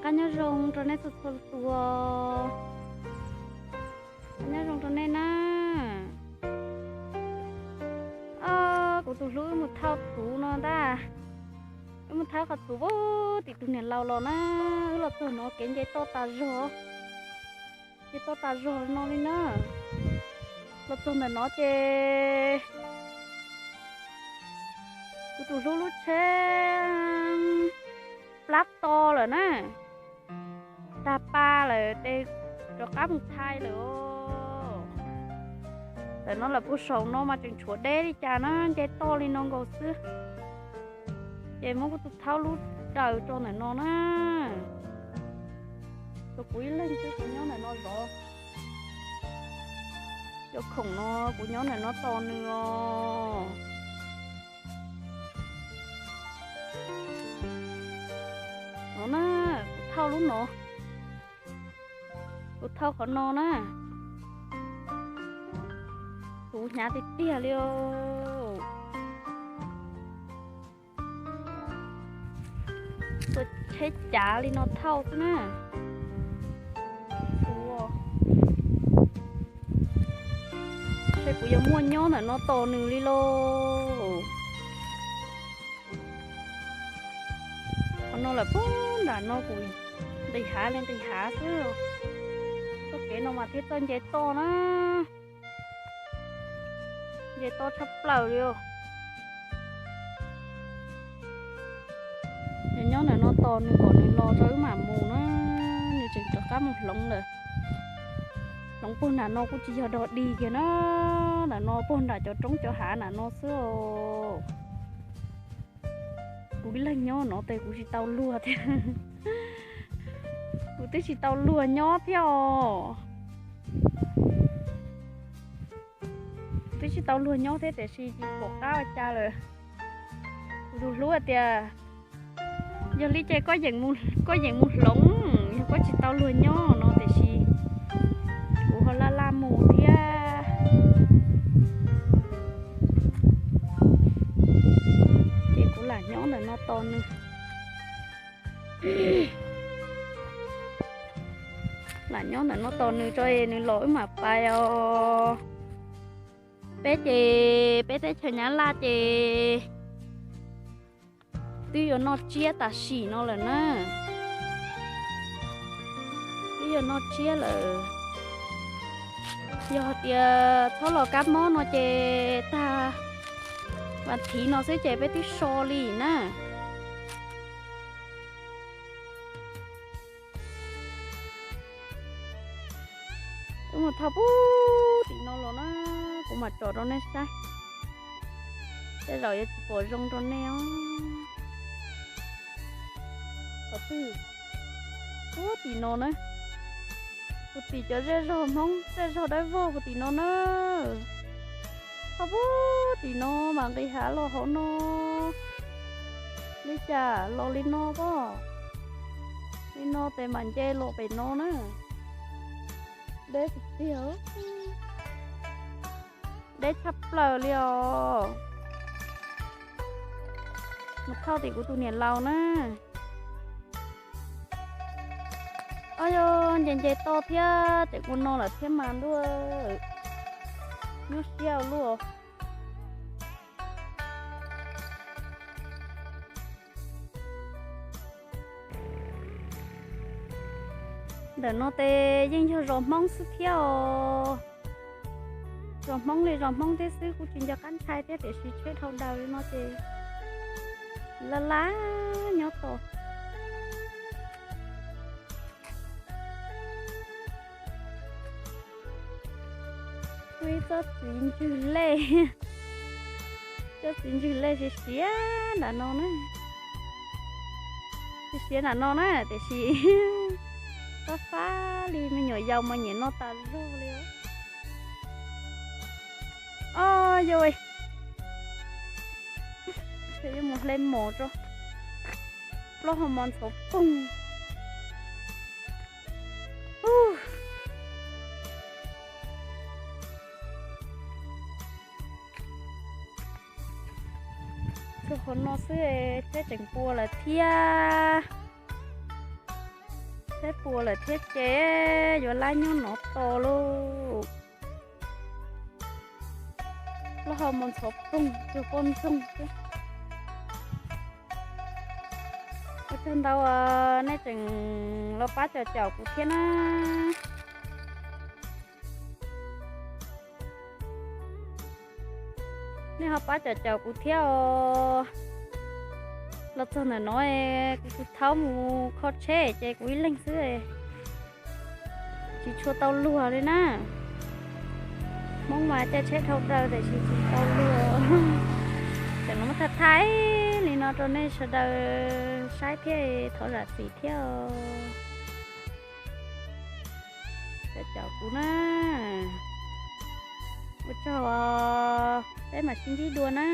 Nyob zoo rau nej txhua txhua tus. Nyob zoo rau nej na. Kuv tus hlub wb mus thauj txhuv no ntag. Wb mus thauj qhov txhuv puag tim tus niam laus los na. Wb los txog no kev nce toj tas zog. Nce toj tas zog no li na. Los txog ntawm no ces kuv tus hlub lub tsheb plab to lawm na. Tag pa lawm ces rov qab mus thaiv lawm. Ntawm no lawm puag saum no mas tseem tshuav deb li cas na, nce toj li no nkaus xwb. Ces muab kuv tus thauj lub daws rau ntawm no na. Tsuas kuv ib leeg xwb kuv nyob ntawm no zov. Cov khoom no kuv nyob ntawm no tos nws os. No na, kuv thauj lub no. Kuv thauj qhov no na. Kuv hnyav tiag tiag li os. Tua tsheb cav li no thauj xwb na. Ces kuv yuav muaj nyob ntawm no tos nws li lauj. Qhov no lawm puag nram no kuv nqis hav li nqis hav xwb. Txoj kev no mas thiaj txawj nce toj na. Nce toj tshaj plaws li os. Nyob nyob ntawm no tos nws kom nws los rau wb mam mus na. Nws tseem rov qab mus hloov lawm. Hloov puag nram no kuj tsis yog dog dig kiag na. Nram no puag nram cov roob cov hav nram no xwb os. Kuv ib leeg nyob no ces kuv tsis tau luag thiab. Kuv twb tsis tau luag nyob thiab os. Kuv twb tsis tau luag nyob thiab tiam sis tsis pom qab ua cas lawm. Kuv tus hlub hais tias, yog li ces koj yeem mus hloov, yog koj tsis tau luag nyob no tiam sis kuv ho laj laj mus thiab. Ces kuv lam nyob ntawm no tos nws. Lam nyob ntawm no tos nws tso es nws los wb mam pais os. Peb ces peb teb chaws Nyab Laj ces twb yuav noj tsiab tam sim no lawm na. Twb yuav noj tsiab lawm. Yog hais tias txhob los kab mob no ces tag vas thiv no xwb ces peb twb so li na. Wb mus thauj puag tim no los na, kuv mam tsom rau nej saib. Tej zaum yuav tsis pom zoo rau nej os. Qhov twg? Puag tim no na. Puag tim cov zej zog Hmoob zej zog dawb vog puag tim no na. Thauj puag tim no mam nqis hav los hauv no. Li cas los li no pob? Li no ces mam nce los pem no na. Deb tiag tiag. Deb tshaj plaws li os. Mus thauj tim kuv tus niam laus na. Ob, yog nce nce toj thiab tseem ua no lawm thiab mas ntuj, nyuaj siab ua luaj. Ntawm no ces yeej yog zos Hmoob xwb thiab os. Zos Hmoob li zos Hmoob thiab xwb, kuj tsis nco qab ntshai thiab tiam sis tsheb dhau daws li no ces laj laj nyob tos. Muaj ib tsob txiv ntswg lej, tsob txiv ntswg lej siav siav nram no na, siav siav nram no na tiam sis fab fab li me nyuam yaus mas nyiam noj tas zog li. Ob, yog yuav mus hle mos rau, plaub hau mos ntxhov poog. Txog qhov no xwb tsheb tseem pua lawm thiab. Tsheb puas lawm thiab ces yuav lab nyob no tos lauj. Plaub hau mus ntxhov ploog cuag poj ntxoog xwb. Ua tsaug ntau nej tseem los pab caum caum kuv thiab na. Nej ho pab caum caum kuv thiab os. Los txog ntawm no, kuv tus thaub mus kho tsheb ces kuv ib leeg xwb, tsis tshua tau luag li na. Hmoob mas caij tsheb dhau daws tiam sis tsis tau luag. Tseem los muab thaij thaij li no rau nej sawv daws saib thiab thov zam txim thiab. Caum caum kuv na. Ua tsaug, peb mam sib ntsib dua na.